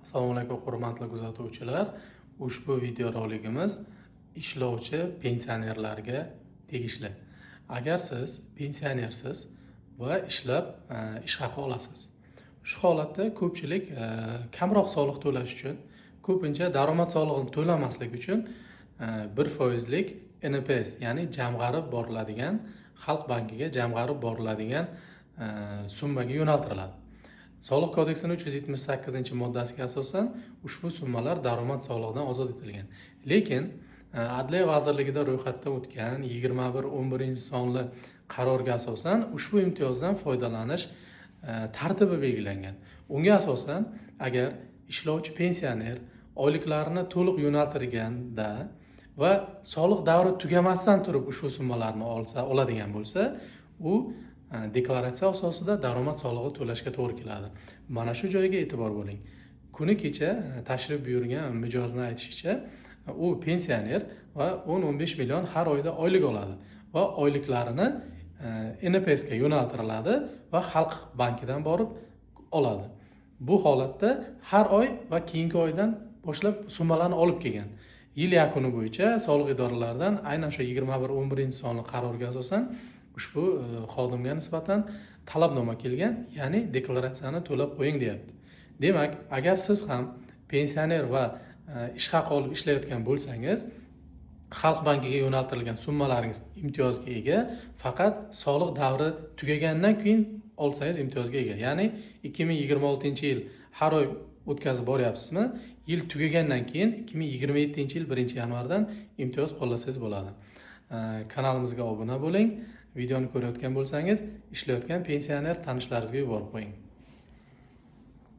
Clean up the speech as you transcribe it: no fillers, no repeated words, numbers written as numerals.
Assalomu alaykum, hurmatli kuzatuvchilar. Ushbu videorolikimiz ishlovchi pensionerlarga tegishli. Agar siz pensionersiz va ishlab ish haqi olasiz, shu holatda ko'pchilik kamroq soliq to'lash uchun, ko'pincha daromad solig'ini to'lamaslik uchun 1 foizlik НПС, ya'ni jamg'arib boriladigan, Xalq bankiga jamg'arib boriladigan summaga yo'naltiriladi. Soliq kodeksini 378-moddasiga asosan ushbu summalar daromad solig'idan ozod etilgan. Lekin Adliya vazirligida ro'yxatdan o'tgan 21/11 sonli qarorga asosan ushbu imtiyozdan foydalanish tartibi belgilangan. Unga asosan, agar ishlovchi pensioner oyliklarini to'liq yo'naltirganda va soliq davri tugamasdan turib ushbu summalarni olsa, oladigan bo'lsa, u deklaratsiya asosida daromad solig'i to'lashga to'g'ri keladi. Mana shu joyga e'tibor bo'ling. Kuni kecha tashrif buyurgan mijozni aytishicha, u pensioner va 10-15 million har oyda oylik oladi va oyliklarini НПС ga yo'naltiriladi va Xalq bankidan borib oladi. Bu holatda har oy va keyingi oydan boshlab summalarni olib kelgan. Yil yakuni bo'yicha soliq idoralaridan aynan shu 21/11 sonli qarorga asosan ushbu xodimga nisbatan talabnoma kelgan, ya'ni deklaratsiyani to'lab qo'ying deyapti. Demak, agar siz ham pensioner va ish haqi olib ishlayotgan bo'lsangiz, Xalq bankiga yo'naltirilgan summalaringiz imtiyozga ega, faqat soliq davri tugagandan keyin olsangiz imtiyozga ega. Ya'ni 2026-yil har oy o'tkazib boryapsizmi, yil tugagandan keyin, 2027-yil 1-yanvardan imtiyoz qo'llasangiz bo'ladi. Kanalimizga obuna bo'ling. Videoni ko'rayotgan bo'lsangiz, ishlayotgan pensioner tanishlaringizga yuborib qo'ying.